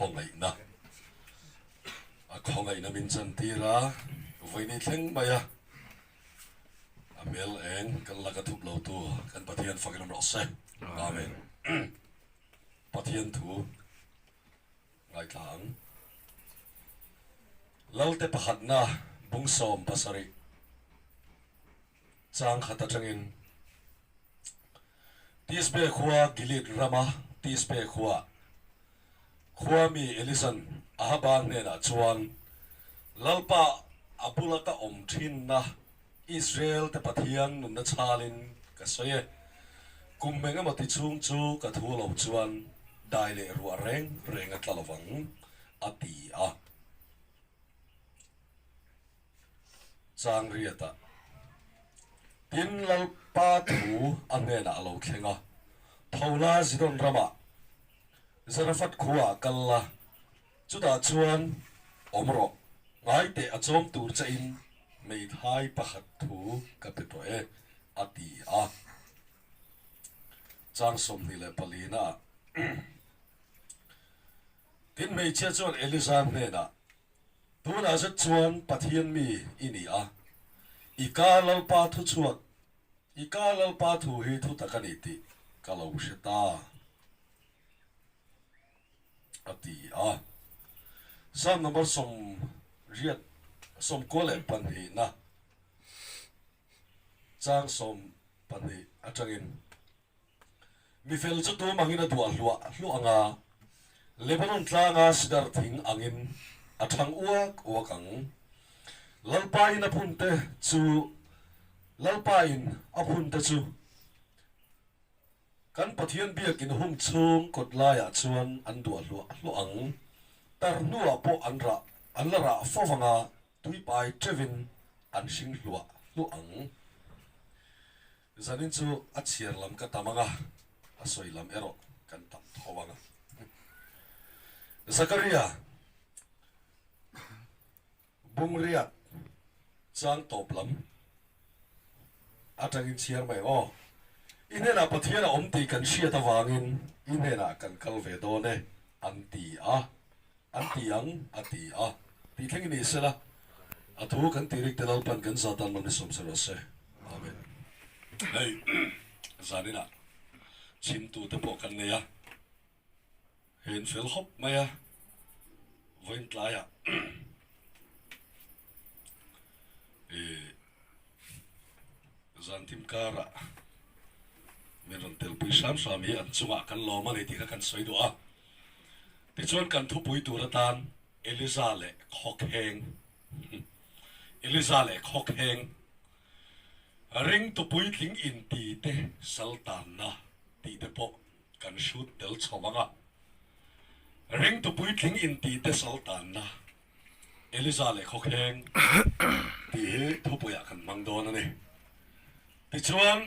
Khawngaihna A khawngaihna min chantir a, vawiini thleng mai a, a hmel eng kan laka thup lo tu kan Pathian fakin awm rawh se. Amen. Pathian thu ngaithla ang. Lalte pakhatna bung 17 chang khat atangin Tisbe khua Gilead rama Tisbe khua khua mi Elisan Ahaba hnenah chuan, Lalpa a bula ka awm thinna Israel te Pathian nunna chhalin ka sawi e, kum eng emaw ti chhung chu ka thu lo chuan dai leh ruah reng reng a tla lovang, a ti a. Chang riatah tin Lalpa thu a hnenah a lo thleng a, Thola Zidon ramah Zarephath khuaah kal la, chutah chuan awm rawh, ngai teh a chawm tur che in hmeithai pakhat thu ka pe tawh e, a ti a. Chang 24 naah tin hmeichhia chuan Elisa hnenah, Tunah zet chuan Pathian mi i ni a, i ka Lalpa thu chhuak, i ka Lalpa thu hi thu tak a ni tih ka lo hre ta, a ti a. Psalm number 84 22na chang 12 atangin. Mi fel chu tum angin a duah hluah hluah ang a, Lebanon tlanga sidar thing angin a thang uak uak ang. Lalpain a phunte chu Lalpain a phunte chu kan Pathian biakin hung chhung kawt laiah chuan an duah hluah hluah ang. Tar hnuah pawh an rah an la rah fo vang a, tuipai teuhin an hring hluah hluah ang. Zanin chu a chhiar lam ka tam ang a, a sawi lam erawh kan tam tho ang a. Zakaria Bungriat chang tawp lam atangin chhiar mai aw. I hnenah Pathian a awm tih kan hriat avangin i hnenah kan kal ve dawn e an ti a. An ti ang, a ti a. Tih thleng i ni sela, a thu kan tih rik te Lalpan kan za tan malmi sawm se rawh se. Amen. Hei zaninah chhimtu te pawh kan nei a, hei an fel hawp mai a, vawiin tlaiah ih zan thim karah min rawn telpui hram hram hi an chungah kan lawm a ni tih kha kan sawi duh a. Tichuan kan thupui tur atan Eliza leh Khawkheng Eliza leh Khawkheng ringtu puitling inti te saltanna tih te pawh kan hrut tel chho ang a. Ringtu puitling inti te saltanna Eliza leh Khawkheng tih hi thupuiah kan hmang dawn a ni. Tichuan.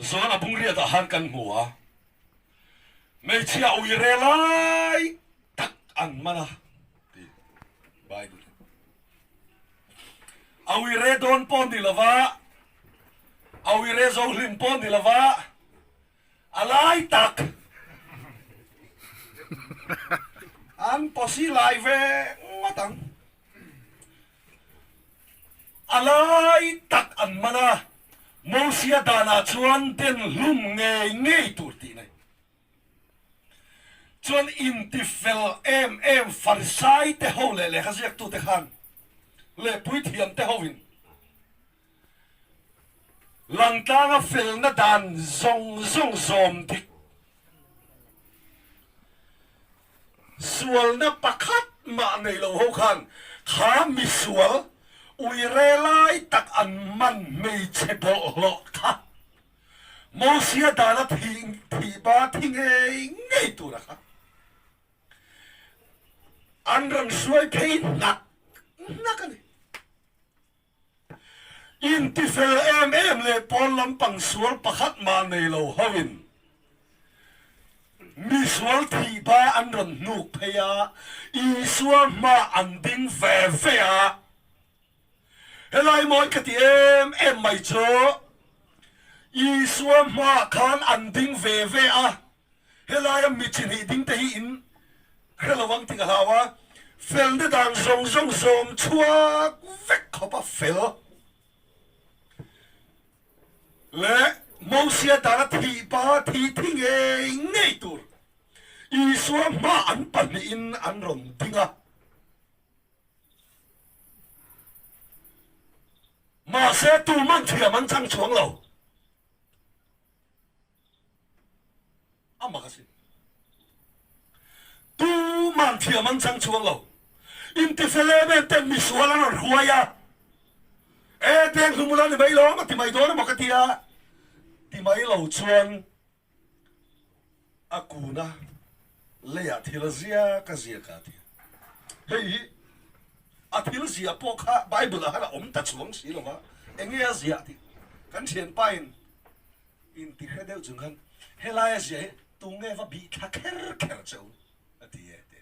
Zawn a bungriat ah han kan hmu a, hmeichhia ui re lai tak an man a ti Bible in. A ui re dawn pawh ni lova, a ui re zo hlim pawh ni lova, a lai tak an pawsi lai ve ngawt ang. A lai tak an man a, Mosia danah chuan den hlum ngei ngei tur tih nei. Chuan intifel em em Farisai te ho leh lehkha ziaktute khan leh puithiam te hoin langtlanga felna dan zawng zawng zawm dik Sualna pakhat mah nei lo ho khan kha misual uire lai tak an man hmeichhe bawlhhlawh kha Mosia dana thih ba thi ngei ngei tura kha an rawn hruai phei hnak hnak a ni. Intifel em em leh pawn lampang sual pakhat mah nei lo hoin mi sual thih ba an rawn hnuk phei a, Isua hma an ding ve ve a. Helai mawi ka ti em em mai chu. Isua hmaah khan an ding ve ve a, helaia mi chi hnih ding te hi in hre lo ang tih ka hlau a, felna dan zawng zawng zawm chhuak vek khawp a fel leh Mosia dana thih pa thih thi ngei ngei tur Isua hmaah an pahnihin an rawn ding a. Mahse tuman thiam an chang chuang lo. A mak asin. Tuman thiam an chang chuang lo. Intifel em em ten misual an rawn hruai a. E deng hlumula ni mai lawm a ti mai dawn emaw ka tia. Ti mai lo chuan A kuna leiah thil a ziak a ziak a ti. Hei hi a thil ziah pawh kha Bible ah khan a awm ta chuang si lo va, eng nge a ziah tih kan thianpa in inti hre deuh chung khan helai a ziah hi tunge va bih thla kher kher che u a ti e ti.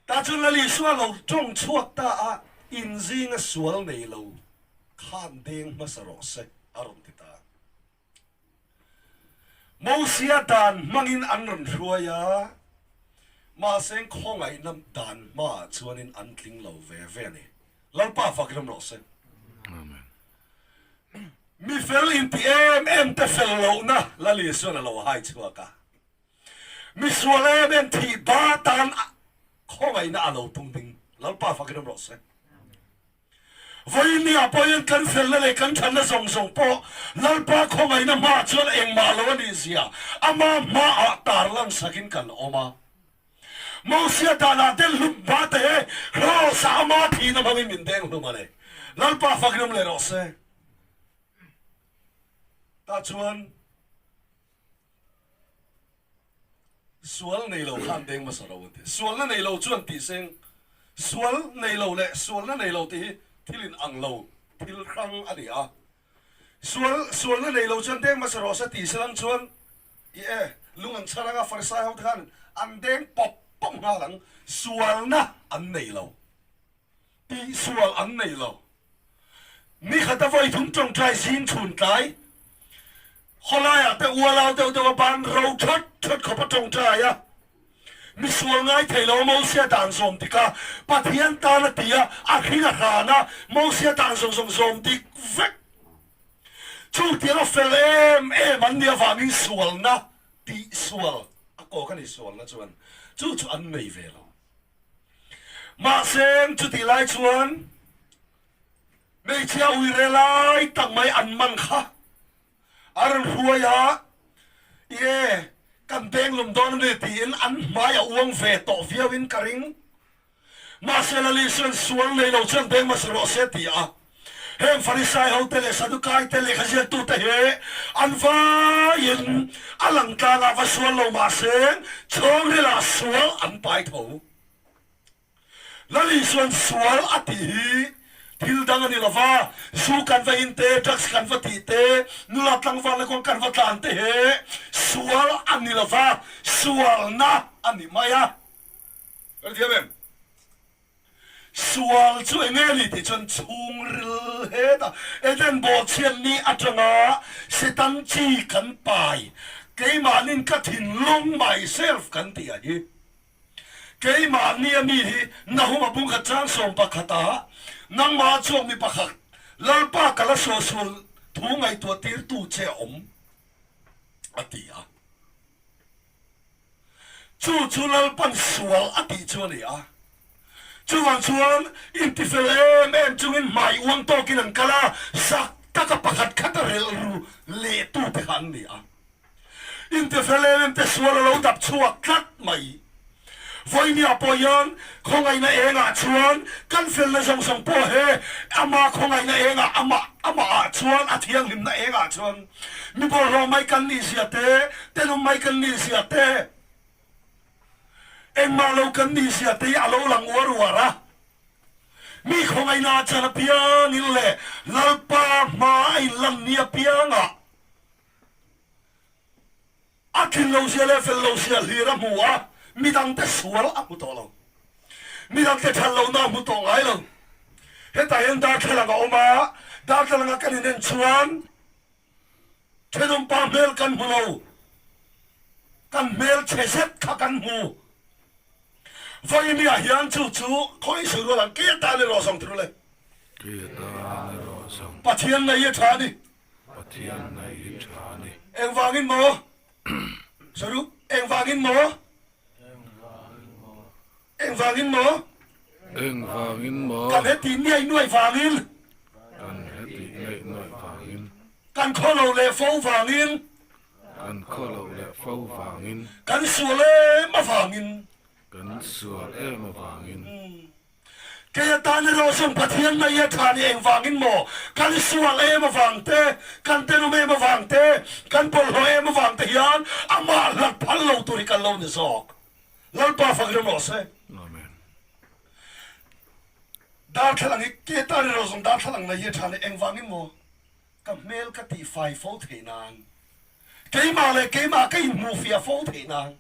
Tah chuan Lal Isua lo tawng chhuak ta a, In zinga sual nei lo khan deng hmasa rawh se, a rawn ti ta. Mosia dan hmangin an rawn hruai a, mahse khawngaihna dan hmaah chuanin an tling lo ve ve a ni. Lalpa fak ram rawh se. Amen. Mi fel inti em em te fel lohna Lal Isuan a lo hai chhuak a. Misual em em thih ba tan khawngaihna a lo tum ding Lalpa fakin awm rawh se. Vawiin ah pawh hian kan felna leh kan thatna zawng zawng pawh Lalpa khawngaihna hmaah chuan engmah lo a nih zia ama hmaah tarlan sakin kan awm a. Mosia danah den hlum hma te he Kraws ah ama thihna hmangin min deng hlum a ni. Lalpa fakin awm leh rawh se. Tah chuan. Sual nei lo khan deng hmasa ro an ti. Sualna nei lo chuan tih seng, sual nei lo leh sualna nei lo tih hi thil in ang lo, thil hrang a ni a. Sual, sualna nei lo chuan deng hmasa rawh se tih se lang chuan i e, lung an chhar anga Farisai ho te khan an deng pawp pawp nghal ang. Sualna an nei lo. Tihsual an nei lo. Nikhat a vawi thum tawngtai zing chhun tlai khawlaiah te ualau deuh deuh a ban ro thawt thawt khawp a tawngtai a. Misual ngai thei lo Mosia dan zawm dik a, Pathian tan a ti a, a hring a hran a, Mosia dan zawng zawng zawm dik vek. Chutiang a fel em em an nih avangin sualna tihsual a kawk a ni sualna chuan chu chu an nei ve lo. Mahse, chutih lai chuan hmeichhia uire lai tak mai an man kha a rawn hruai a, Ie, kan denglum dawn a ni tiin an hmai a uang ve tawh viauin ka ring. Mahse, Lali chuan sual nei lo chuan deng hmasa rawh se ti a. Heng Farisai hote leh Sadukai te lehkha ziaktute hi an vaiin a lang tlangah va sual lo mahse chhawngrilah sual an pai tho. Lal Isuan sual a tih hi thil dang a ni lo va, zu kan va in te, drugs kan va tih te, nula tlangvalna kawng kan va tlan te hi sual a ni lo va, sualna a ni mai a. Kan thiam em? Sual chu eng nge ni tih chuan chhungril hetah Eden bawhchhiat ni atanga Setan chi kan pai, keimahnin ka thinlung, myself, kan tih a hi. Keimahni a mi hi Nahuma bungkhat chang sawm pakhata nangmah chhuak mi pakhat Lalpa ka la suahsual thu ngaihtuah tirtu che a awm a ti a. Chu chu Lalpan sual a tih chu a ni a. Chuvang chuan intifel em em chungin hmai uang tawkin an kal a, zak taka pakhat khat a relh ru lehtute kha an ni a. Intifel em em te sual a lo dap chhuak tlat mai. Vawinia pawh hian khawngaihna engah chuan kan felna zawng zawng pawh he ama khawngaihna engah amah amahah chuan a thianghlimna engah chuan Mi bawlhhlawh mai kan nih zia te, tenawm mai kan nih zia te, engmah lo kan nih zia te hi a lo lang uar uar a. Mi khawngaihna a chan apiangin leh Lalpa hma a inlan ni apiangah a tlin lo zia leh fel lo zia hlir a hmu a, midangte sual a hmu tawh lo. Midangte that lohna a hmu tawh ngai lo. Hetah hian darthlalang a awm a, darthlalanga kan inen chuan thenawmpa hmel kan hmu lo, kan hmel chhe zet kha kan hmu. Vawinia hian chu chu khawi sawi rual ang, kei atan erawh zawng ti rule. Kei atan erawh zawng. Pathian nei hi a tha a ni. Pathian nei hi tha a ni. Engvangin maw? Sawi ru, engvangin maw? Engvangin maw? Engvangin maw? Kan heti niaih nuaih vangin. Kan heti niaih nuaih vangin. Kan khaw lo leh fo vangin. Kan khaw lo leh fo vangin. Kan sual em avangin. Kan sual em avangin. Kei atan erawh chuan Pathian mai a tha ni engvangin maw? Kan sual em avang te, kan tenawm em avang te, kan bawlhhlawh em avang te hian amah hlat phal lo tur hi kan lo ni zawk. Lalpa fak rem rawh se. Amen. Darthlalang hi kei atan erawh chuan darthlalang mai hi a tha ni engvangin maw? Ka hmel ka tihfai fo theih nan, keimah leh keimah ka inhmuhfiah fo theih nan,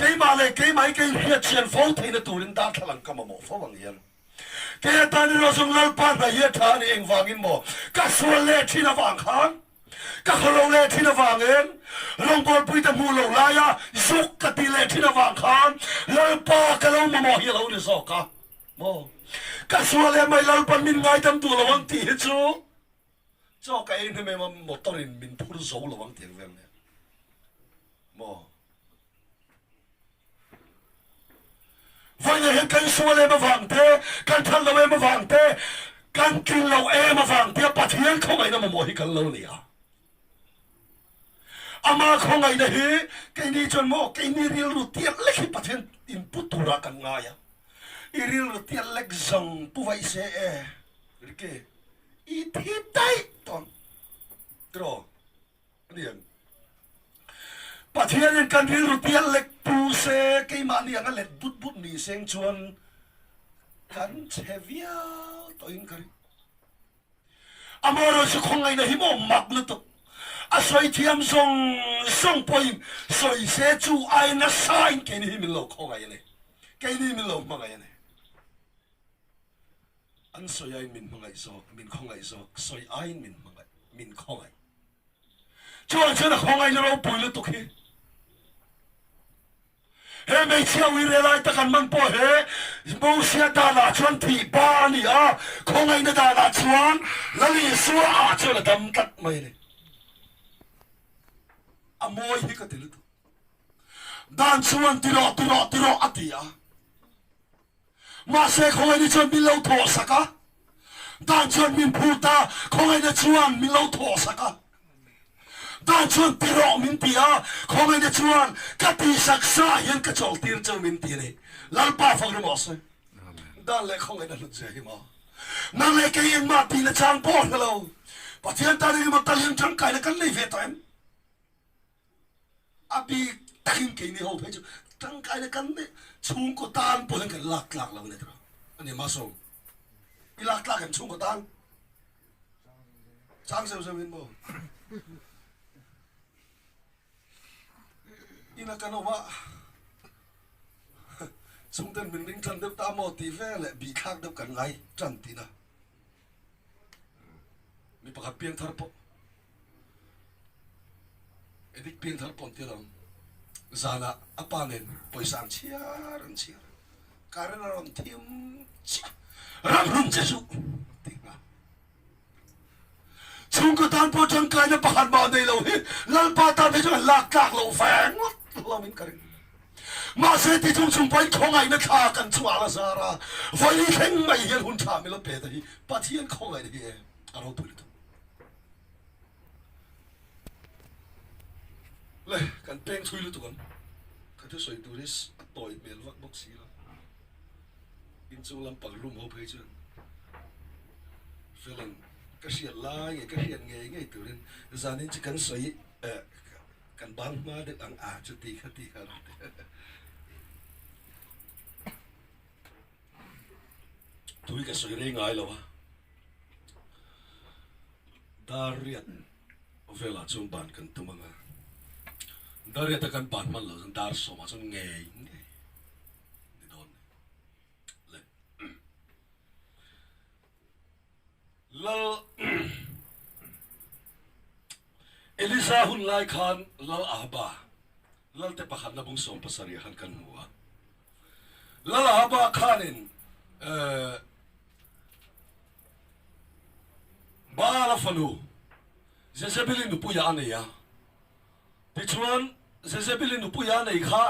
keimah leh keimah hi ka inhriatchhian fo theihna turin darthlalang ka mamawh fo ang hian. Kei atan erawh chuan Lalpa hna hi a tha a ni, engvangin maw? Ka sual leh thin avang khan, ka khawlo leh thin avangin, rawngbawlpuite hmuh loh laia zuk ka ti leh thin avang khan Lalpa ka lo mamawh hi a lo ni zawk a maw? Ka sual em mai Lalpa'n min ngaidam duh lo ang tih hi chu Chaw ka ei hnem em a, motor in min phur zo lo ang tiang vel nen maw? Vawiin hian kan sual em avang te, kan that lo em avang te, kan tlin lo em avang te a Pathian khawngaihna mamawh hi kan lo ni a. Ama khawngaihna hi keini chuan maw keini rilru tiat lek hi Pathian input turah kan ngai a. I rilru tiat lek zawng pu vaih se e, Ricky. I thi daih tawn tiraw a ni ang. Pathianin kan rilru pial lek pu se keimahni anga let but but ni seng chuan kan chhe viau tawhin ka ring. Amaherawhchu khawngaihna hi maw mak lutuk. A sawi thiam zawng zawng pawhin sawi se chu ai nasain keini hi min lo khawngaih a ni. Keini min lo hmangaih a ni. An sawi aiin min hmangaih zawk, min khawngaih zawk, sawi aiin min hmangaih, min khawngaih. Chuan chuan a khawngaihna ropui lutuk hi. He hmeichhia uire lai tak an man pawh he Mosia danah chuan thih ba a ni a, khawngaihna danah chuan Lal Isua ah chuan a dam tlat mai a ni. A mawi hi ka ti lutuk. Dan chuan ti rawh, ti rawh, ti rawh a ti a. Mahse khawngaihna chuan min lo thawh sak a, dan chuan min phut a, khawngaihna chuan min lo thawh sak a. Dan chuan ti rawh min ti a, khawngaihna chuan ka tihsak sa hian ka chawlh tir cheu min ti a ni. Lalpa fak rim rawh se. Dan leh khawngaihna hlut zia hi maw? Nang leh kei engmah tihna chang pawh hre lo. Pathian tan engemaw tal hian tangkaina kan nei ve tawh em? A bik takin keini ho phei chu tangkaina kan neih chhungkaw tan pawh hian kan lak tlak lo a ni tawh a ni Maso. I lak tlak em chhungkaw tan? Chang zeuh zeuh in maw? Ina kan awm a chhungten min ring tan deuh ta maw tih veleh bihthlak deuh kan ngai tan tihna. Mi pakhat piangthar pawh Edik piangthar pawh an ti lo. Zanah a pa nen pawisa an chhiar an chhiar. Karen a rawn thim chiah. Ramhlun che suh ti nghal. Chhungkaw tan pawh tangkaina pakhat mah nei lo hi Lalpa tan phei chuan an lak tlak loh ve ngawt lo in ka ring. Mahse ti chung chung pawhin khawngaihna thla kan chungah la zar a, vawi thleng mai hian hun tha min lo pe ta hi Pathian khawngaihna hi e a ropui lutuk. Le kan peng thui lutuk ang. Ka thusawi tur hi a tawi hmel vak bawk si lo. Inchung lampang room ho phei chuan Felan ka hriat lai nge ka hriat ngei ngei turin zanin chu kan sawi eh kan bang hma deuh ang a chuti kha ti kha rawn ti. Tui ka sawi rei ngai lo a, dar riat velah chuan ban kan tum ang a, dar riata kan ban hman loh chuan dar sawmah chuan ngei ngei ni dawn ni le. Lal Elisa hun lai khan Lal Ahaba, Lalte pakhatna bung 70 khan kan hmu a. Lal Ahaba khanin Baala fanu Jezebeli nupuia a nei a. Tichuan Jezebeli nupuia a nei kha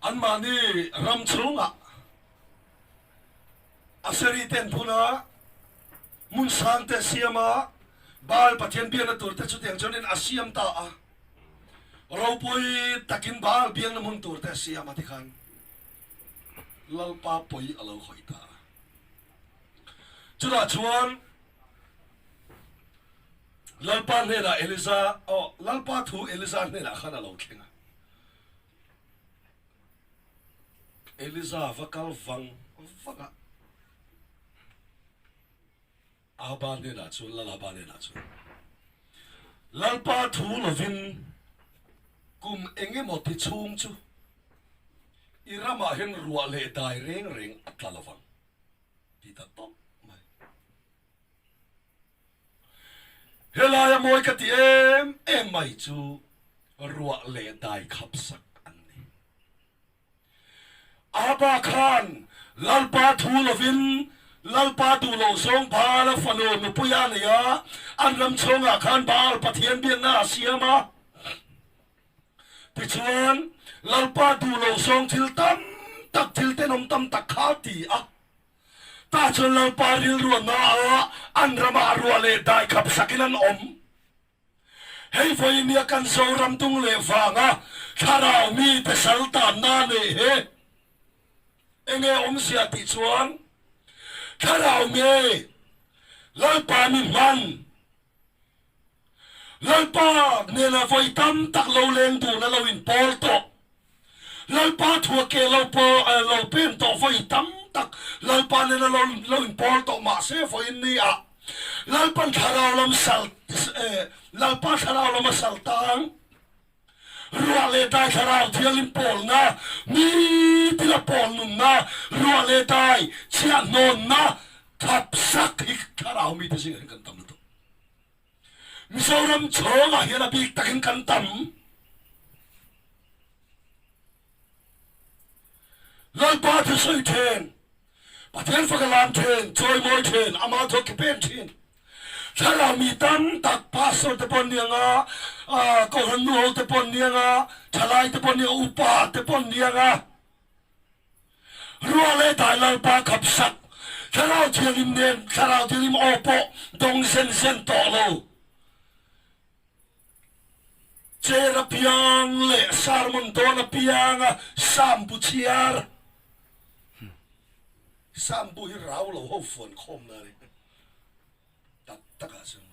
Anmahni ram chhungah Aseri ten phuna hmun sang te siam a, Baal pathian biakna tur te chutiang chuanin a siam ta a. Ropui takin Baal biakna hmun tur te a siam a tikhan Lalpa pawi a lo khawih ta a. Chutah chuan Lalpa hnenah Eliza, aw, Lalpa thu Eliza hnenah khan a lo thleng a. Eliza va kal vang vang a, Ahaba hnenah chuan, Lal Ahaba hnenah chuan, Lalpa thu lovin kum eng emaw ti chhung chu i ramah hian ruah leh dai reng reng a tla lovang, ti ta tawp mai. Helaia mawi ka ti em em mai chu ruah leh dai khap sak an ni. Aba khan Lalpa thu lovin Lalpa duh loh zawng Baal-a fanu nupui a nei a, an ram chhungah khan Baal pathian biakna a siam a. Tichuan, Lalpa duh loh zawng thil tam tak, thil tenawm tam tak kha a ti a. Tah chuan Lalpa rilruanna ah an ramah ruah leh dai khap sakin an awm. Hei vawinia kan Zoram dung leh vanga thlarau mite sal tanna neih hi enge awmzia tih chuan thlarau mi Lalpa mi hman Lalpa nena vawi tam tak lo leng dun a lo inpawl tawh. Lalpa thua ke lo lo pen tawh vawi tam tak Lalpa nena lo lo inpawl tawh mahse vawiin ni ah Lalpan thlarau lam sal Lalpa thlarau lam a sal tang ruah leh dai thlarau thianghlim pawlna nitin a pawl nunna ruah leh dai chhiahhnawnna thap sak hi thlarau mite zingah hian kan tam lutuk. Mizoram chhawngah hian a bik takin kan tam. Lalpa thusawi then, Pathian faka lam then, chawimawi then, ama thawk ki pen thin. Thlarau mi tam tak pastor te pawh an ni ang a, kohhran nu ho te pawh an ni ang a, thalai te pawh an ni ang a, upa te pawh an ni ang a. Ruah leh dai Lalpa khap sak, Thlarau Thianghlim nen Thlarau Thianghlim aw pawh dawng zen zen tawh lo. Chair apiang leh sermon dawn apianga Psalm bu chhiar. Psalm bu hi rau lo ho fuan khawmna a ni. Tak takah chuan.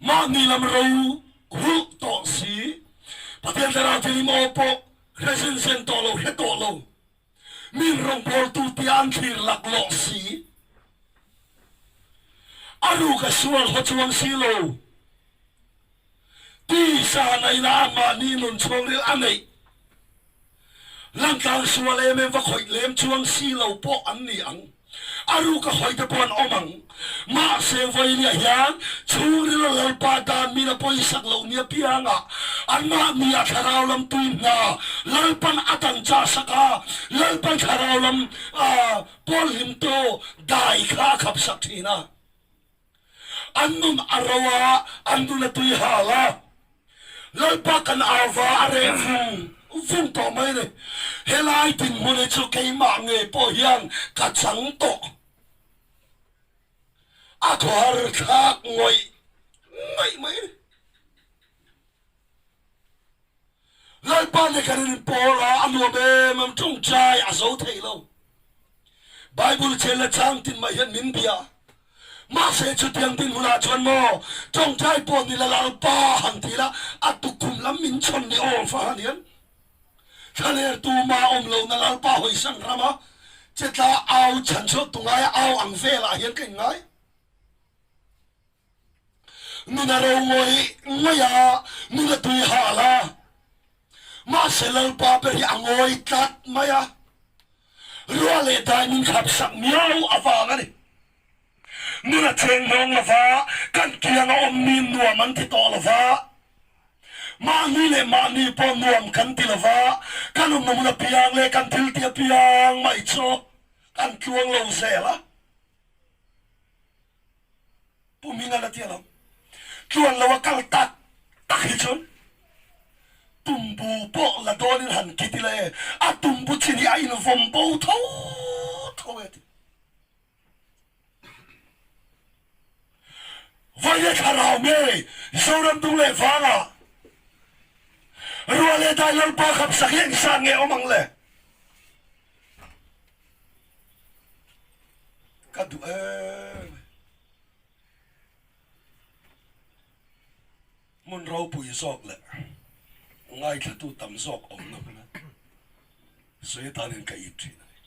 Mahni lam ro hulh tawh si, Pathian Thlarau Thianghlim aw pawh hre zen zen tawh lo, hre tawh lo, min rawngbawltu tia an thlir laklawh si, a ruk a sual haw chuang si lo, tisa naina a mahni nun chhungril a neih Langtlang sual em em va khawih lem chuang si lo pawh an ni ang. A ruk a hawi te pawh an awm ang. Mahse vawinia hian chhungril a Lalpa dan min a pawisak loh nia piangah anmahni a thlarau lam tui hna Lalpan a dang chah sak a, Lalpan thlarau lam pawl hlim tu dai kha a khap sak thin a. An nun a ro a, an nun a tui hal a. Lalpa kan au va a reh vung vung tawh mai a ni. Helai dinhmun hi chu keimah ngei pawh hian ka chang tawh. A khawhar thlak ngawih ngawih mai a ni. Lalpa nih kan in pawl a, a nuam em em tawngtai a zo thei lo. Bible chen le chang tin mai hian min bia. Mahse chutiang dinhmunah chuan maw tawngtai pawh ni la Lalpa han ti la a tukkhum lam min chhawn ni awm fa han hian thlaler tuma awm lohna Lalpa hawisan rama chetla au chhanchhuak tu ngaia au ang velah hian ka inngai. Nun a ro ngawih ngawih a, nun a tui hal a. Mahse Lalpa ber hi a ngawi tlat mai a, ruah leh dai min khap sak miau avang a ni. Nun a cheng hnawng lova, kan kiang a awm mi nuam an ti tawh lova, mahni leh mahni pawh nuam kan ti lova, kan awmna hmun apiang leh kan thil tih apiang mai chu kan tluang lo zel a. Pu Hminga la ti alawm. Tluan lo a kal tak tak hi chuan tumbu pawh la dawnin han kit ila e, a tumbu chin hi a invawm bo tho tho e ti. Vawiin thlarau ngei Zoram dung leh vangah Ruah leh dai Lalpa khapsak hi engzat nge awm ang le? Ka duh em. Hmun ropui zawk leh ngaithlatu tam zawk awmna hmuna sawi atanin ka ip thin a ni.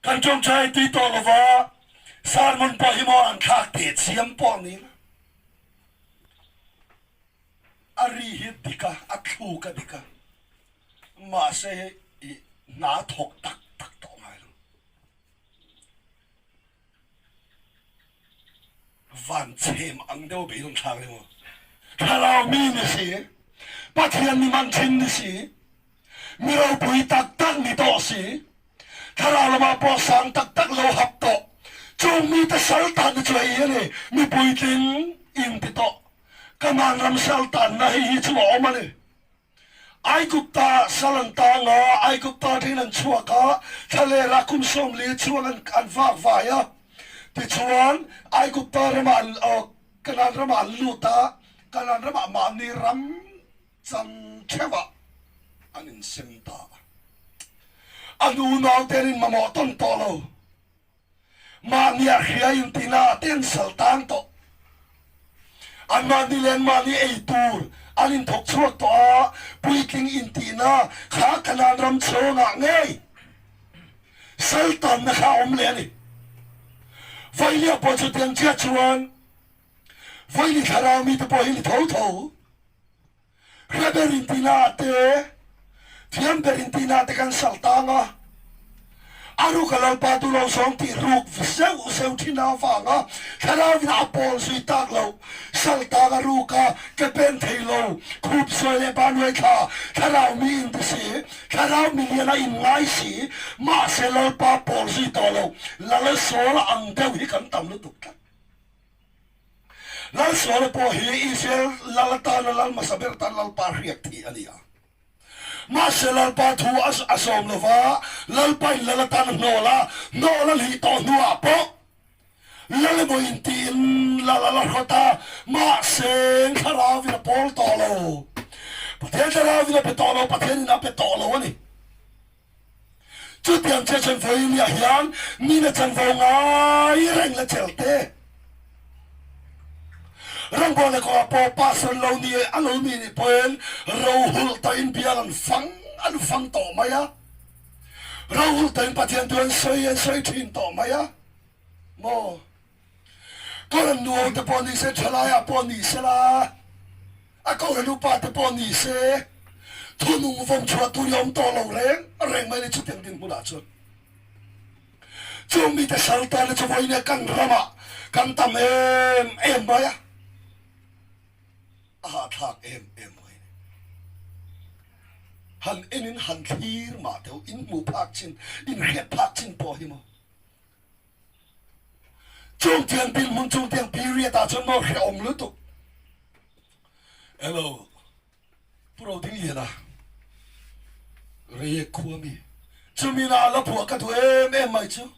Kan tawngtai tui tawh lova sermon pawh hi maw an thlak teh chiam pawh ni la. A ri hi dik a, a thluk a dik a, mahse hei i hna thawk tak tak tawh ngai lo. Van chhem ang deuh a beidawng thlak deuh a. Thlarau mi ni si, Pathian mi man thin ni si, mi ropui tak tak ni tawh si, thlarau lamah pawh sang tak tak lo hap tawh, chung mite sal tan te chu hei hi a ni, mi puitling in ti tawh. Kanaan ram sal tanna hei hi chu a awm a ni. Aigupta sal an tang a, Aigupta atangin an chhuak a, thlalera kum 40 chuang an an vak vai a. Tichuan, Aigupta ramah an Kanaan ramah an lut a, Kanaan ramah mahni ram chan theuhah an insem ta a. An unaute an inmamawh tawn tawh lo. Mahni a hria in tina te an sal tang tawh. An mahni leh an mahni ei tur an inthawk chhuak tawh a, puitling intihna kha Kanaan ram chhawngah ngei sal tanna kha a awm leh a ni. Vailia pawh chutiang chiah chuan Vaili thlarau mite pawh hi ni tho tho. Hre ber intihna ah te, thiam ber intihna ah te kan sal tang a, a ruk a Lalpa duh lo zawng tih ruk zeuh zeuh thin avanga thlarau in a pawl zui tak loh, sal tang a ruk a ke pen thei lo, khup sawi leh banuai thla, thlarau mi inti si, thlarau milian a inngai si, mahse Lalpa pawl zui tawh lo, Lal Sawl ang deuh hi kan tam lutuk tlat. Lalsuala pawh hi Israel lal atana lal hmasa ber atan Lalpa hriak thih a ni a. Mahse Lalpa thu a sawm lo va, Lalpain lal atan a hnawl a, hnawl a hlih tawh hnuah pawh lal emaw intiin lal a la hrawt a, mahse thlarauvin a pawl tawh lo. Pathian thlarauvin a pe tawh lo, Pathianin a pe tawh lo a ni. Chutiang che chuan vawinia hian nina chanvo ngai reng la chel te. Rawngbawlna kawngah pawh pastor lo ni a lo ni nih pawhin rohulh tawhin bial an fang an fang tawh mai a. Rohulh tawhin Pathian thu an sawi an sawi thin tawh mai a. Maw? Kohhran nuau te pawh ni se, thalaiah pawh ni sela, a kohhran upa te pawh ni se, thunung vawm chhuah tur hi a awm tawh lo reng reng mai a ni chutiang dinhmunah chuan. Chung mite sal tana chu vawiin kan ramah kan tam em em mai a, a hahthlak em em mai a ni. Han enin han thlir mah teh u, in hmuh phak chin, in hriat phak chin pawh hi maw. Chung tiang dinhmun chung tiang period ah chuan maw hrehawm lutuk. Hello Pu Rodingliana Reiek khua mi chumi na la phuah ka duh em em mai chu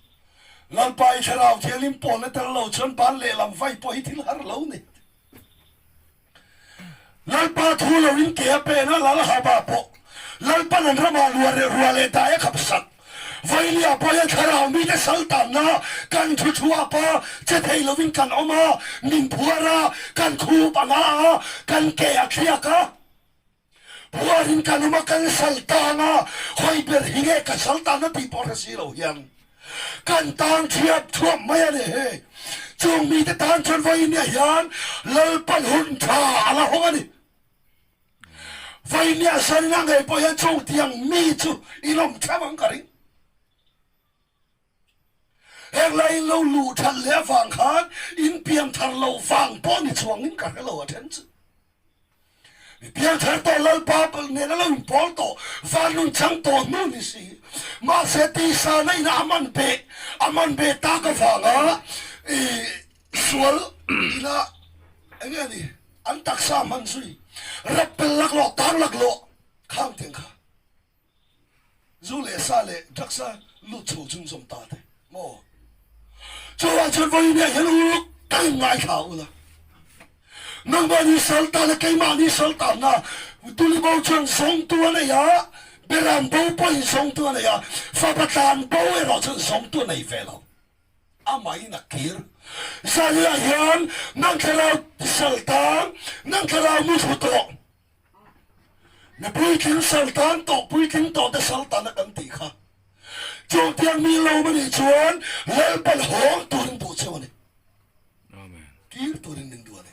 Lalpa i thlarau thianghlim pawlna tel lo chuan ban lehlam vai pawh hi thil har lo ni. Lalpa thu lo in ke a pen a, Lal Haba pawh Lalpan an ramah lua leh rua leh dai a khap sak. Vailia pawh hian thlarau mite sal tanna kan thu thuap a, che thei lovin kan awm a, min phuar a, kan khup a nga a, kan ke a thliak a. Phuarin kan awm a, kan sal tang a, hawi ber hi nge ka sal tanna tih pawh hre si lo hian kan tang thiap thuap mai a ni. Chung mite tan chuan vawinia hian Lalpan hun tha a la hawng a ni. Vawinia zanin a ngei pawh hian chung tiang mi chu in awm theuh ang ka ring. Heng lai in lo luh that leh avang khan in piangthar lo vang pawh ni chuangin ka hre lo a then chu. Mi piangthar tawh Lalpa nena lo inpawl tawh, van nun chang tawh hnu ni si. Mahse tisa na ina a man beh, a man beh tak avanga i sual ina enge a ni an taksa hman zui, rap pel laklawh, tang laklawh khang tiang kha. Zu leh sa leh drugs a lut chho chung zawm ta te maw? Chuvang chuan vawiin ah hian uluk tak in ngaithla u la. Nangmahni sal ta leh keimahni sal tanna tuli bo chuan zawngtu a nei a, beram bo pawhin zawngtu a nei a, fapa tlan bo erawh chuan zawngtu a nei ve lo. Amahin a kir. Zaniah hian nang thlarau sal tan, nang thlarau muthlu tawh. Mi puitling sal tan tawh, puitling tawh te sal tan a kan tih kha. Chung tiang mi lawm a nih chuan Lalpan hawng turin duh cheu a ni. Kir turin min duh a ni.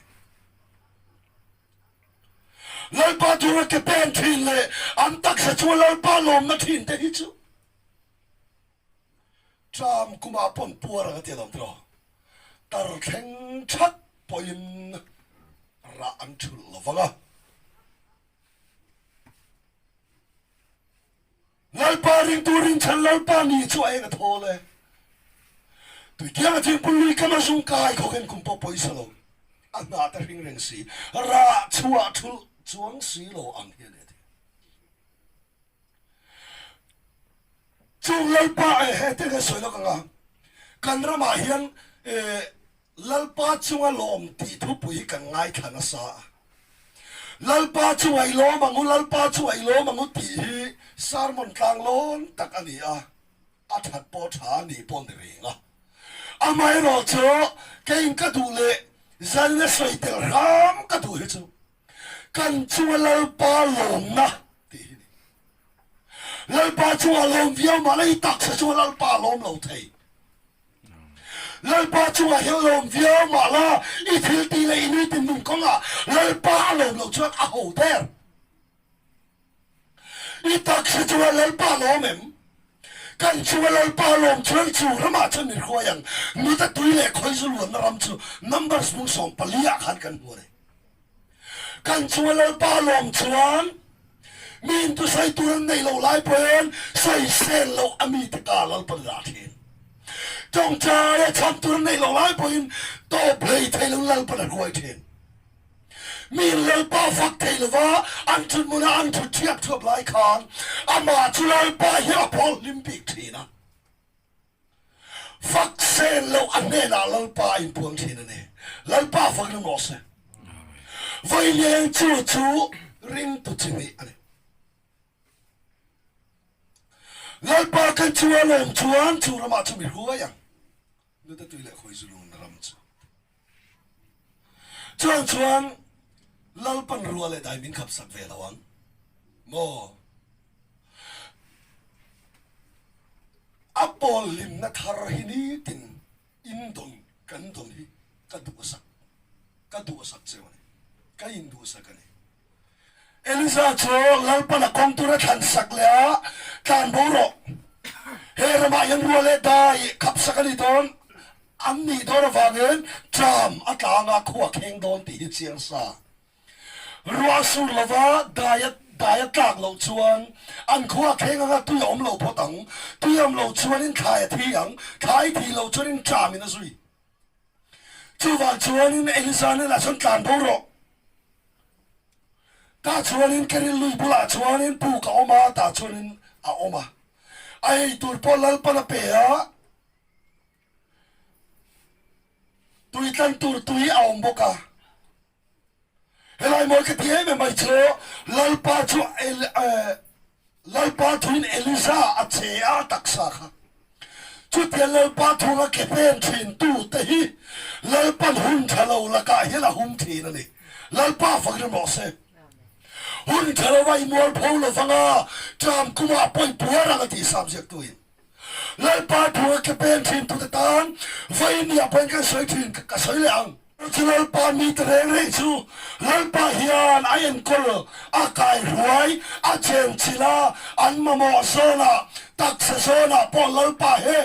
Lalpa tura ke pen thin leh an taksa chunga Lalpa lawmna thin te hi chu Tram kumah pawn puar ang a ti alawm tiraw? Tar thleng that pawhin rah an thulh lo vang a. Lalpa ringtu rinchhan Lalpa ni chu a eng a thawl e. Tuikianga thingpui lui kam a zung kai khawk en kum pawh pawisa lo. A hnah te hring reng si, rah chhuah thulh chuang si lo ang hi a ni a ti. Chung Lalpa eh he te kan sawi lawk ang a, kan ramah hian eh Lalpa chunga lawm tih thupui hi kan ngaithla nasa a. Lalpa chunga i lawm ang u, Lalpa chunga i lawm ang u tih hi sermon tlanglawn tak a ni a, a that pawh tha a nih pawh ni reng a. Amaherawhchu keiin ka duh leh zanin a sawi tel hram ka duh hi chu kan chunga Lalpa lawmna tih hi ni. Lalpa chu a lawm viau mah la i taksa chu Lalpa a lawm lo thei. Lalpa chungah hian lawm viau mah la i thil tih leh i nitin nun kawngah Lalpa a lawm loh chuan a ho der. I taksa chungah Lalpa a lawm em? Kan chunga Lalpa a lawm chuan chu ramah chuan min hruai ang. Nuta tui leh khawizu luanna ram chu Numbers bung 14 ah khan kan hmu a ni. Kan chunga Lalpa lawm chuan mi intusawi tur an neih loh lai pawhin sawisel loh a mite ka Lalpan dah thin. Tawngtai a chhan tur an neih loh lai pawhin tawp hlei thei loin Lalpan a hruai thin. Mi in Lalpa fak thei lova an thut hmuna an thut thiap thuap lai khan amah chu Lalpa hian a pawl hlim bik thin a. Fak sel loh a hnenah Lalpa a inpuang thin a ni. Lalpa fak rim rawh se. Vaileng chu chu ringtu chi hnih a ni. Lalpa kan chu a lawm chuan chu ramah chu mi hruai ang. Nute tui leh khawi zulun ram chu. Chuang chuan Lalpan rua leh dai min khap sak ve lo ang maw? A pawl hlimna thar hi nitin in dawn kan dawn hi ka duhsak ka duhsak cheu a ni, ka induhsak a ni. Eliza chu Lalpan a kawng tura thlan sak leh a, Tlan bo rawh, he ramah hian rual leh dai khap sak a ni dawn, an nih dawn avangin tram a tla anga khua kheng dawn tih hi chiang sa. Ruah sur lova dai a dai a tlak loh chuan an khua kheng anga tui a awm lo phawt ang, tui a awm loh chuanin thlai a thi ang, thlai thi loh chuanin tramin a zui. Chuvang chuanin Eliza hnenah chuan tlan bo rawh. Tah chuanin Keril lui bulah chuanin puk a awm a, tah chuanin a awm a. A ei tur pawh Lalpan a pe a, tui tlan tur tui a awm bawk a. Helai mawi ka ti em em mai chu Lalpa chu Lalpa thuin Eliza a che a taksa kha. Chutia Lalpa thunga ke pen thin tu te hi Lalpan hun tha lo lakah hian a hum thin a ni. Lalpa fak rim rawh se. Hun tha lova i mualpho lovanga ṭam kumah pawi puar ang a ti Sam ziaktuin. Lalpa thu a ke pen thin tute tan vawiin ah pawhin kan sawi thin ka sawi leh ang. Chu Lalpa mite reng reng chu Lalpa hian a enkawl, a kaihruai, a chenchilh a, an mamawh zawnah, taksa zawnah pawh Lalpa he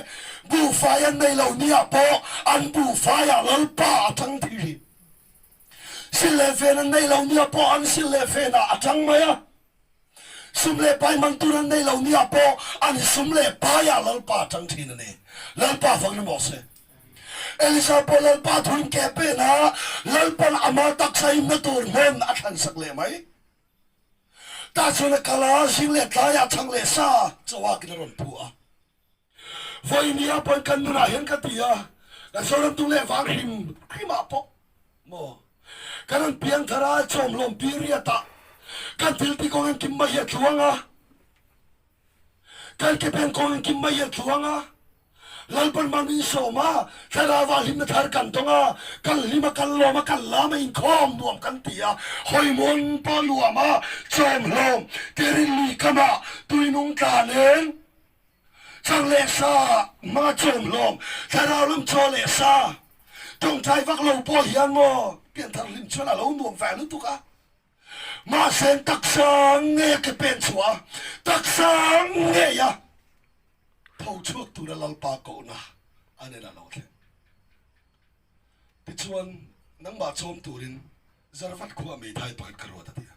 buhfai an nei lo niah pawh an buhfaiah Lalpa a tang thei thin. Sil leh ven an nei lo niah pawh an sil leh venah a tang mai a. Sum leh pai man tur an nei lo nia pawh an sum leh paiah Lalpa a tang thin a ni. Lalpa fang ni mawh se. Elisa pawh Lalpa thuin ke pen a, Lalpan ama taksa himna tur hmun a thlan sak leh mai. Tah chuan a kal a, zing leh tlaiah chhang leh sa chawak in a rawn phu a. Vawinia pawn kan nunah hian ka ti a, kan Zoram tung leh vang hrim hrimah pawh maw kan rawn piang thar a, chawmhlawm period ah kan thil ti kawng engkim mai hi a tluang a, kan ke pen kawng engkim mai hi a tluang a, Lalpan man min sawm a, thlarau ah hlimna thar kan tawng a, kan hlim a, kan lawm a, kan lam a, inkhawm nuam kan ti a, hawimawn pawh nuam a, chawmhlawm kerin lui kamah tuinung tla nen. Chang leh sa hmanga chawmhlawm, thlarau lam chaw leh sa tawngtai vak lo pawh hian maw pianthar hlim chuan a lo nuam ve lutuk a. Mahse taksa nge ke pen chhuah a, taksa ngei a tho chhuak tura Lalpa kohna a nen a lo thleng. Tichuan nangmah chawm turin Zarvat khua meithai pakhat ka ruat a ti a,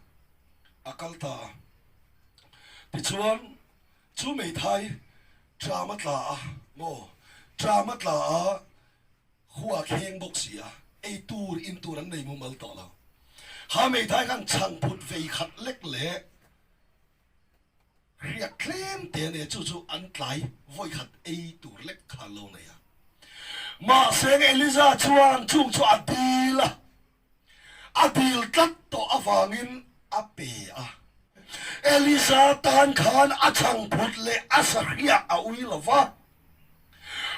a kal ta a. Tichuan Chu meithai ṭam a tla a maw? Ṭam a tla a, hua kheng bawk si a, ei tur in tur an nei mumal tawh lo. Ha meithai khan chhangphut vei khat lek leh hriak tlem te a nei a, chu chu an tlai vawi khat ei tur lek kha an lo nei a. Mahse Eliza chuan chung chu a dil a. A dil tlat tawh avangin a pe a. Elisa tan khan a chhangphut leh a sahriah a ui lo va.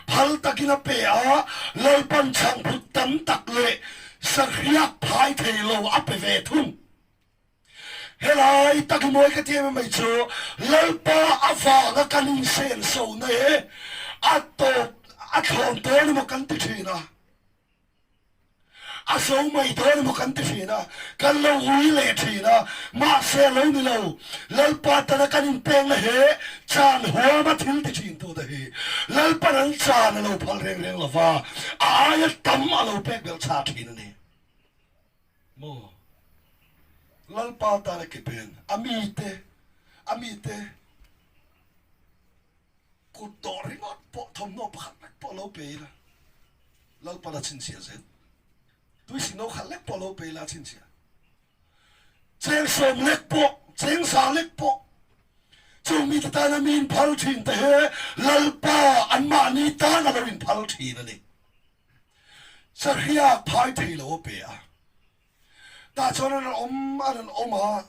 Phal takin a pe a, Lalpan chhangphut tam tak leh sahriak phai thei lo a pe ve thung. Helai tak i mawi ka ti em em mai chu Lalpa avanga kan insenso na hi a tawp a thlawn dawn emaw kan ti thin a. A zo mai dawn emaw kan ti thin a, kan lo ui leh thin a, mahse a lo ni lo. Lalpa tana kan inpengna he chan huama thil ti thin tute hi Lalpan an chan a lo phal reng reng lo va, a aia tam a lo pek belh chhah thin a ni. Maw? Lalpa tana ke pen a mite, a mite. Kut dawh ringawt pawh thawmhnaw pakhat lek pawh lo pe ila Lalpan a chhinchhiah zel. Tuisi no khat lek pawh lo pe ila a chhinchhiah. Cheng sawm lek pawh, cheng za lek pawh chung mite tana mi inphal thin te hi Lalpa anmahni tan a lo inphal thin a ni. Sahriak phai thei lo a pe a. Tah chuan an rawn awm an rawn awm a,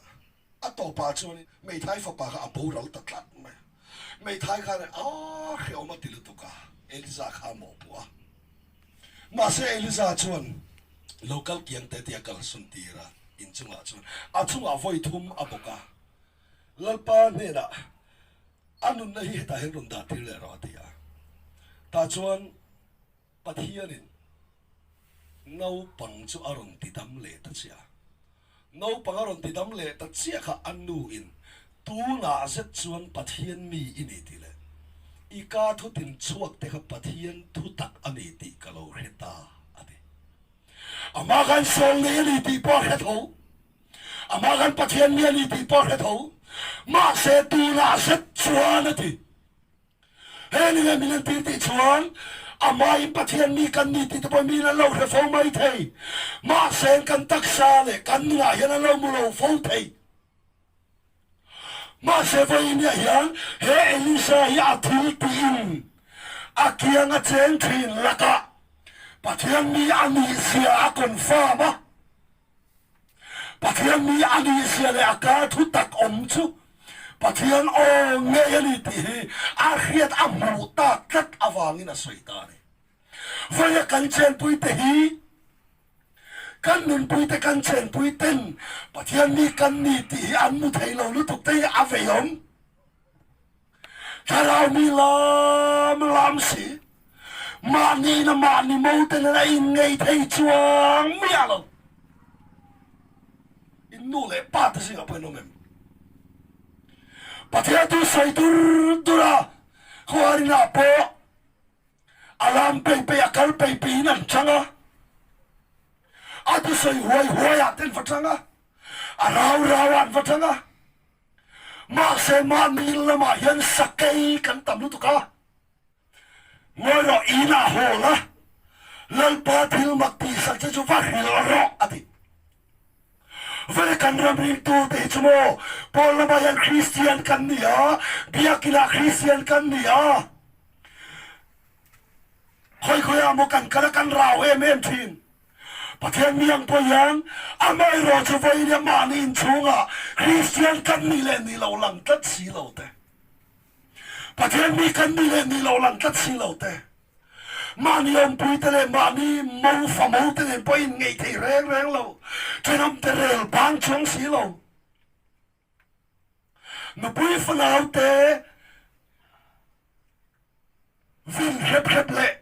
a tawpah chuan Meithai fapa kha a boral ta tlat mai a. Meithai khan a hrehawm a ti lutuk a, Eliza kha a mawhpuh a. Mahse Eliza chuan lo kal kiang teh tih a kalsawn tir a, inchungah chuan a chungah vawi thum a bawk a, Lalpa hnenah a nunna hi hetah hian rawn dah tir leh rawh a ti a. Tah chuan. Pathianin naupang chu a rawn ti dam leh ta chiah a. Naupang a rawn ti dam leh ta chiah kha a nuin, Tunah zet chuan Pathian mi i ni tih leh i ka thutin chhuak te kha Pathian thutak a ni tih ka lo hre ta, a ti. Amah khan sawl nei a ni tih pawh a hre tho. Amah khan Pathian mi a ni tih pawh a hre tho. Mahse tunah zet chuan a ti. He ni nge min entir tih chuan amahin Pathian mi kan ni tih te pawh miin an lo hre fo mai thei. Mahse kan taksa leh kan nunah hian an lo mu lo fo thei. Mahse vawiiniah hian he Elisa hi a thil tiin a kiang a cheng thin lakah Pathian mi a nih zia a confirm a. Pathian mi a nih zia leh a kar thu tak awm chu Pathian aw ngei a ni tih hi a hriat a hmuh tak tlat avangin a sawi ta a ni. Vawiin kan chenpui te hi kan nunpui te kan chenpui ten Pathian mi kan ni tih hi an hmu thei lo lutuk te hi a veiawm. Thlarau mi lam lam si, mahni na mahni mo te nen a inngei thei chuang miah lo. In nu leh pa te zingah pawh in awm em? Pathian thu sawi dur dur a, khuarinah pawh a lam pei pei a kal pei pei in an chang a, a thusawi huai huai ah te an va chang a, a rau rau ah an va chang a. Mahse mahni lamah hian sakei kan tam lutuk a, Ngawi rawh inah haw la, Lalpa thil mak tihsak che chu va hrilh rawh a ti. Vawle kan ram ringtute hi chu maw pawl lamah hian Kristian kan ni a, biakinah Kristian kan ni a, khawi khawiah maw kan kal a kan rau em em thin. Pathian mi ang pawh hian amaherawh chu vawiin mahni inchhungah Kristian kan nih leh nih loh lang tlat si lo te, Pathian mi kan nih leh nih loh lang tlat si lo te, mahni awmpuite leh mahni mo famo te nen pawh inngeih thei reng reng lo, thenawmte rel bang chuang si lo. Nupui fanaute vin hrep hrep leh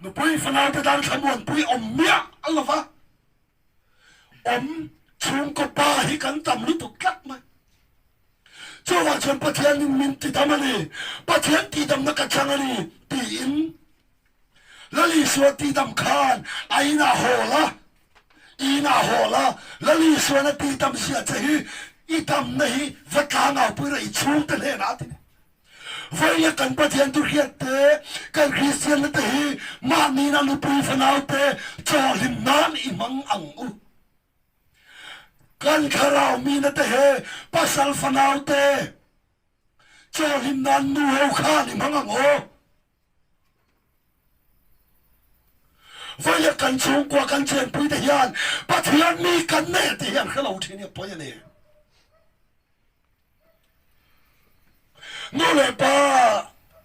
nupui fanaute tan thlamuanpui awm miah a lo va, awm chhungkaw pa hi kan tam lutuk tlat mai. Chuvang chuan Pathianin min tidam a ni, Pathian tihdamna ka chang a ni tiin Lal Isua tihdam khan a inah hawl a, i inah hawl a, Lal Isuan a tihdam zia che hi i damna hi va tlangau pui rawh i chhungte hnenah a ti ni. Vawiin kan Pathian thu hriat te, kan Kristianna te hi mahniin a nupui fanau te chaw hlim nan i hmang ang u. Kan thlarau mina te he pasal fanau te chaw hlim nan nu ho khan i hmang ang aw. Vawiin kan chhungkua kan chenpui te hian Pathian mi kan nei tih hi an hre lo thin hi a pawi a ni. Nu leh pa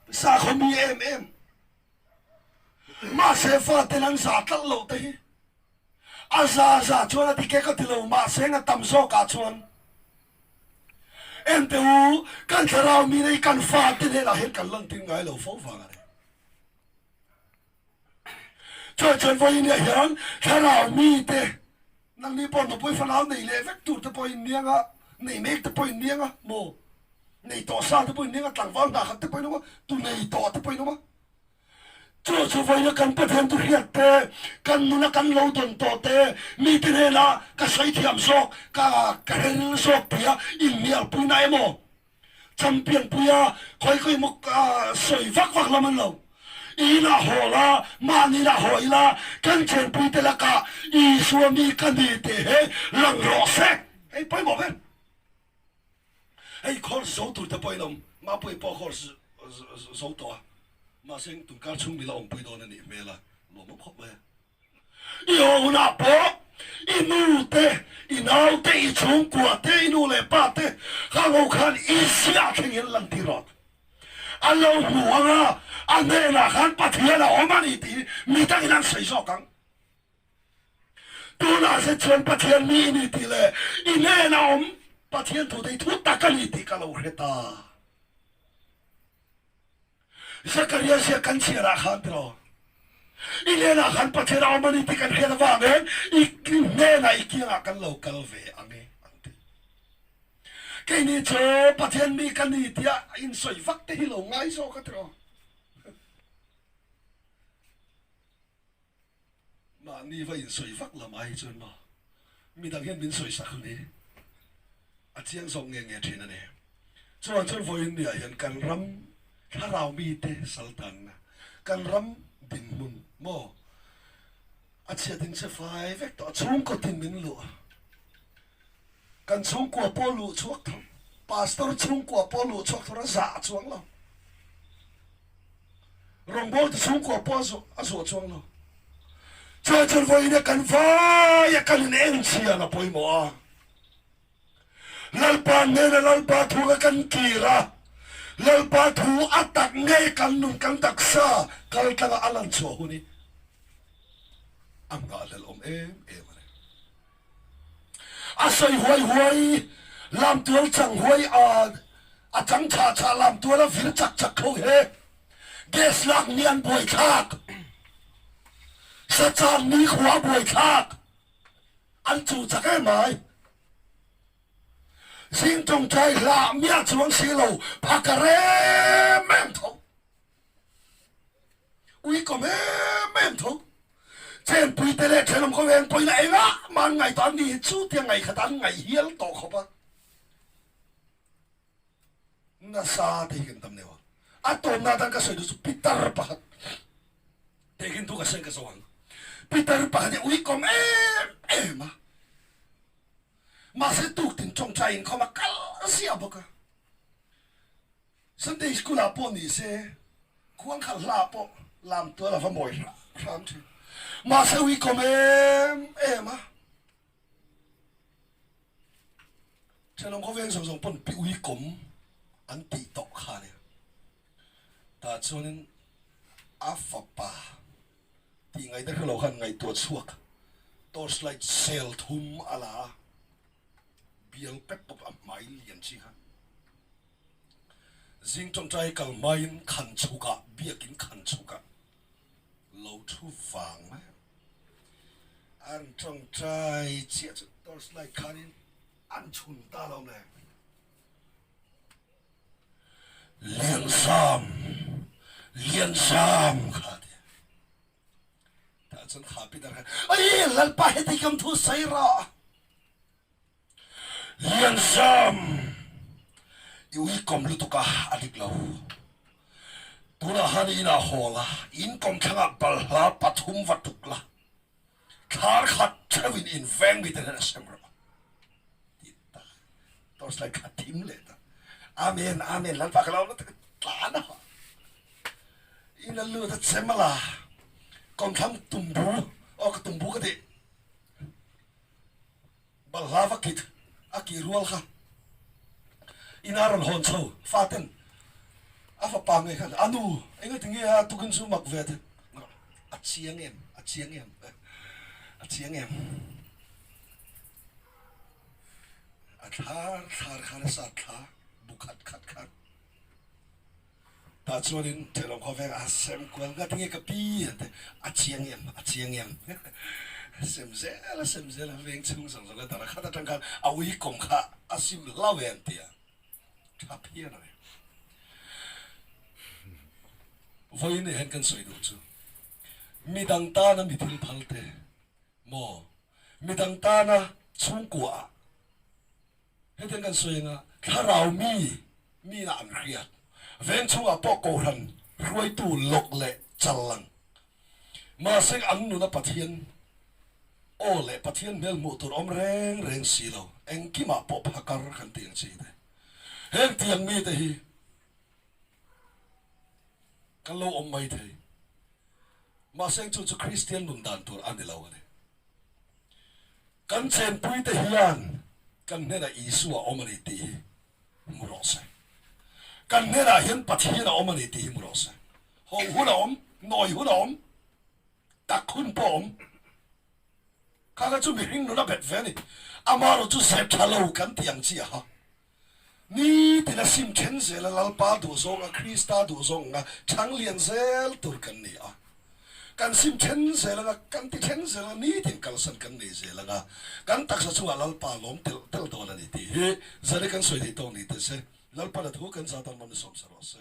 sakhaw mi em em mahse faten an zah tlat loh te hi a za za chuan a ti ke ka ti lo mahse a tam zawkah chuan Ente u, kan thlarau mi nei kan fate hnenah hian kan lantir ngai lo fo vang a ni. Chuan chuan vawiin hian thlarau mite nangni pawh nupui fanau nei leh vek tur te pawhin niang a, nei mek te pawhin niang a maw, nei tawh sa te pawhin niang a, tlangval hna khat te pawhin awm a, tu nei tawh te pawhin awm a. Chu chu vawiina kan Pathian thu hriat te, kan nuna kan lo dawn tawh te, mite hnena ka sawi thiam zawk, ka ka rel zawk tia inhnialpuina emaw, champion puia khawi khawi emaw sawi vak vak lam an lo. Inah haw la, mahni inah haw ila, kan chenpuite lakah Isua mi ka ni tih hi lang rawh se. Hei pawimawh ber. Hei course zo tur te pawhin awm, Mapuii pawh course zo tawh a, mahse tunkar chhung mila awmpui dawn a nih hmel a, lawmawm khawp mai a. I haw hunah pawh i nu te, i nau te, i chhungkua te, i nu leh pa te kha ngo khan i ziah thleng hian lan tir rawh. A lo hmu ang a, a hnenah khan Pathian a awm a ni tih hi mi dangin an sawi zawk ang. Tunah zet chuan Pathian mi i ni tih leh i hnena awm Pathian thute hi thu tak a ni tih ka lo hre ta. Zakaria ziak kan chhiarah khan tiraw, i hnenah khan Pathian a awm a ni tih kan hriat avangin i hnenah i kiangah kan lo kal ve ang e an ti. Keini chu Pathian mi ka ni tia insawi vak te hi lo ngai zawk a tiraw. Mahni va insawi vak lam ai chuan maw midang hian min sawi sak ni a chiang zawk nge nge thin a ni. Chuvang chuan vawiin niah hian kan ram thlarau mite saltanna, kan ram dinhmun maw a chhiat in che fai vek tawh a, chhungkaw tin min luh a, kan chhungkua pawh luh chhuak tho, pastor chhungkua pawh luh chhuak tho a zah chuang lo. Rawngbawlte chhungkua pawh a zuah chuang lo. Chuan chuan vawiin kan vaia kan in eng chhian a pawimawh a. Lalpa hnena Lalpa thu kha kan kir a, Lalpa thu a tak ngei kan nun kan taksa kal tlanga a lan chhuah hun hi a nghahhlelh awm em em a ni. A sawi huai huai, lamtual chang huai a. A chang chah chah lam tual a vir chak chak kho he. Gas lak ni an buaithlak. Sacaan nikhua a buaithlak. An cu cak emai. Zing tawngtai hlah miah chuang si lo phaka rem em tho. Uikom em em tho. Chenpui te leh thenawm khawveng pawhin a engah mah an ngaihtuah an ni hi chu tia ngaihkhat an ngaih hial tawh khawp a. Nasa te hi kan tam deuh a. A tawmna atan ka sawi duh chu pitar pakhat te khin thu ka sawi ka zo ang. Pitar pakhat hi uikom em em a. Mahse tuktin tawngtai inkhawm a kal ziah bawk a. Sunday school ah pawh ni se khuang khalh hla ah pawh lam tual a va mawi hram hram thin. Mahse uikom em em a. Thenawm khawveng zawng zawng pawn pi uikom an tih tawh kha nia. Tah chuanin a fapa tih ngaihna hrelo khan ngaihtuah chhuak torchlight sel thum a la a, bial pep pawp a hmai lian chi kha. Zing tawngtai kal hmain khan chhukah biakin khan chhukah lo thu vang mai a. An tawngtai chiah chu torchlight khanin an chhun ta lo le. Lianzam, Lianzam kha a ti. Tah chuan kha Peter khan, Ai, Lalpa heti kam thu sawi rawh. Lianzam, i uikawm lutuk a, a dik lo. Tunah han inah haw la, in kawmthlangah balhla pathum va tuk la, thlar khat theuhin in veng mite hian a sem rawh. Ti ta, torchlight kha thim leh ta. Amen, amen, Lalpa ka lo la tlan a. In a lut a chem a la, kawmthlang tumbu, aw ka tumbu ka ti. Balhla va kit a kih rual kha ina rawn hawn chho faten a fapa ngei khan a nu engati nge a tukin chu mak ve te a chiang em a chiang em a chiang em a thlar thlar khan a sat thla bu khat khat khan Tah chuanin thenawm khawveng a sem kual ngat nge ka pi an ti, a chiang em, a chiang em. Sem zel a sem zel a, veng chhung zawng zawng a dar a khat atang khan a ui kawm kha a sim hlau e an ti a, tha phian a ni. Vawiin ah hian kan sawi duh chu midang tana mi thil phal te maw, midang tana chhungkua ah, Hetiang kan sawi anga thlarau mi mina an hriat. Veng chhungah pawh Kohhran hruaitu lawk leh chal lang. Mahse an nuna Pathian aw leh Pathian hmel hmuh tur awm reng reng si lo. Engkimah pawh phakar kan tih ang chi te. Heng tiang mite hi kan lo awm mai thei. Mahse chu chu Kristian nun dan tur a ni lo a ni. Kan chenpuite hian kan hnenah Isua a awm a ni tih hi hmu rawh se. Kan hnenah hian Pathian a awm a ni tih hi hmu rawh se. Ho hun a awm, nawi hun a awm, tak hun pawh a awm. Kha kha chu mihring nun a bet ve a ni. Amaherawhchu zep tha lo kan tih ang chiah a. Nitin a sim then zel a, Lalpa duhzawng a, Krista duhzawng anga chhang lian zel tur kan ni a. Kan sim then zel anga, kan ti then zel anga, nitin kalsan kan nei zel anga, kan taksa chungah Lalpa lawm telh telh dawn a ni tih hi zan i kan sawi thei tawk ni teh se. Lalpa na thu kan zah tan mawni sawm sa rawh se.